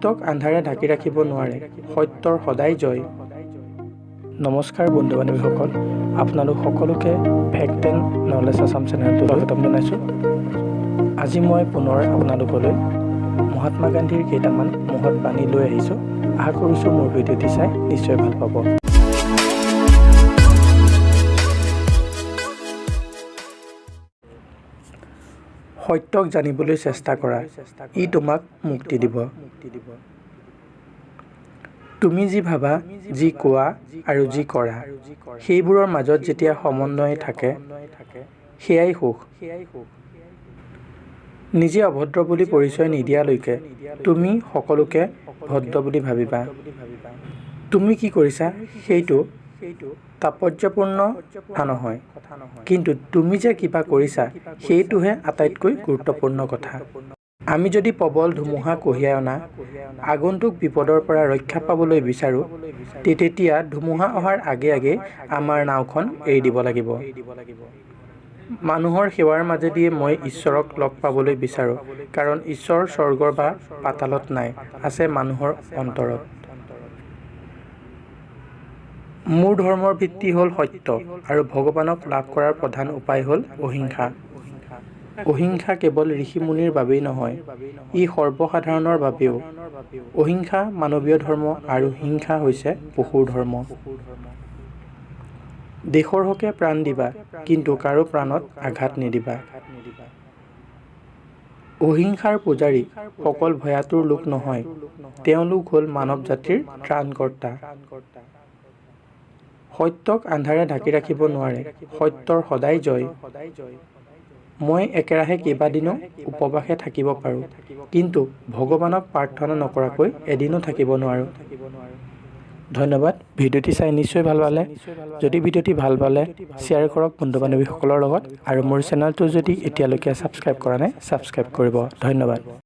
সত্যক আন্ধাৰে ঢাকি ৰাখিব নোৱাৰে, সত্যৰ সদায় জয়। নমস্কাৰ বন্ধু বান্ধৱীসকল, আপোনালোক সকলোকে ফেক্ট এণ্ড নলেজ আছাম চেনেলটোত স্বাগতম জনাইছোঁ। আজি মই পুনৰ আপোনালোকলৈ মহাত্মা গান্ধীৰ কেইটামান মহৎ বাণী লৈ আহিছোঁ। আশা কৰিছোঁ মোৰ ভিডিঅ'টি চাই নিশ্চয় ভাল পাব। সত্যক জানিবলৈ চেষ্টা কৰা, ই তোমাক মুক্তি দিব। তুমি যি ভাবা, যি কোৱা আৰু যি কৰা, সেইবোৰৰ মাজত যেতিয়া সমন্বয় থাকে, সেয়াই সুখ। নিজে অভদ্ৰ বুলি পৰিচয় নিদিয়ালৈকে তুমি সকলোকে ভদ্ৰ বুলি ভাবিবা। তুমি কি কৰিছা সেইটো তাৎপৰ্যপূৰ্ণ কথা নহয়, কিন্তু তুমি যে কিবা কৰিছা সেইটোহে আটাইতকৈ গুৰুত্বপূৰ্ণ কথা। আমি যদি প্ৰবল ধুমুহা কঢ়িয়াই অনা আগন্তুক বিপদৰ পৰা ৰক্ষা পাবলৈ বিচাৰোঁ, তেতিয়া ধুমুহা অহাৰ আগে আগেই আমাৰ নাওখন এৰি দিব লাগিব। মানুহৰ সেৱাৰ মাজেদিয়ে মই ঈশ্বৰক লগ পাবলৈ বিচাৰোঁ, কাৰণ ঈশ্বৰ স্বৰ্গ বা পাতালত নাই, আছে মানুহৰ অন্তৰত। মোৰ ধৰ্মৰ ভিত্তি হ'ল সত্য আৰু ভগৱানক লাভ কৰাৰ প্ৰধান উপায় হ'ল অহিংসা। অহিংসা কেৱল ঋষি-মুনিৰ বাবেই নহয়, ই সৰ্বসাধাৰণৰ বাবেও। অহিংসা মানৱীয় ধৰ্ম আৰু হিংসা হৈছে পশুৰ ধৰ্ম। দেশৰ হকে প্ৰাণ দিবা, কিন্তু কাৰো প্ৰাণত আঘাত নিদিবা। অহিংসাৰ পূজাৰী সকল ভয়াতুৰ লোক নহয়, তেওঁলোক হ'ল মানৱ জাতিৰ ত্ৰাণকৰ্তা। সত্যক আন্ধাৰে ঢাকি ৰাখিব নোৱাৰে, সত্যৰ সদায় জয়। মই একেৰাহে কেইবাদিনো উপবাসে থাকিব পাৰোঁ, কিন্তু ভগৱানক প্ৰাৰ্থনা নকৰাকৈ এদিনো থাকিব নোৱাৰোঁ। ধন্যবাদ। ভিডিঅ'টি চাই নিশ্চয় ভাল পালে। যদি ভিডিঅ'টি ভাল পালে, শ্বেয়াৰ কৰক বন্ধু বান্ধৱীসকলৰ লগত আৰু মোৰ চেনেলটো যদি এতিয়ালৈকে ছাবস্ক্ৰাইব কৰা নাই, ছাবস্ক্ৰাইব কৰিব। ধন্যবাদ।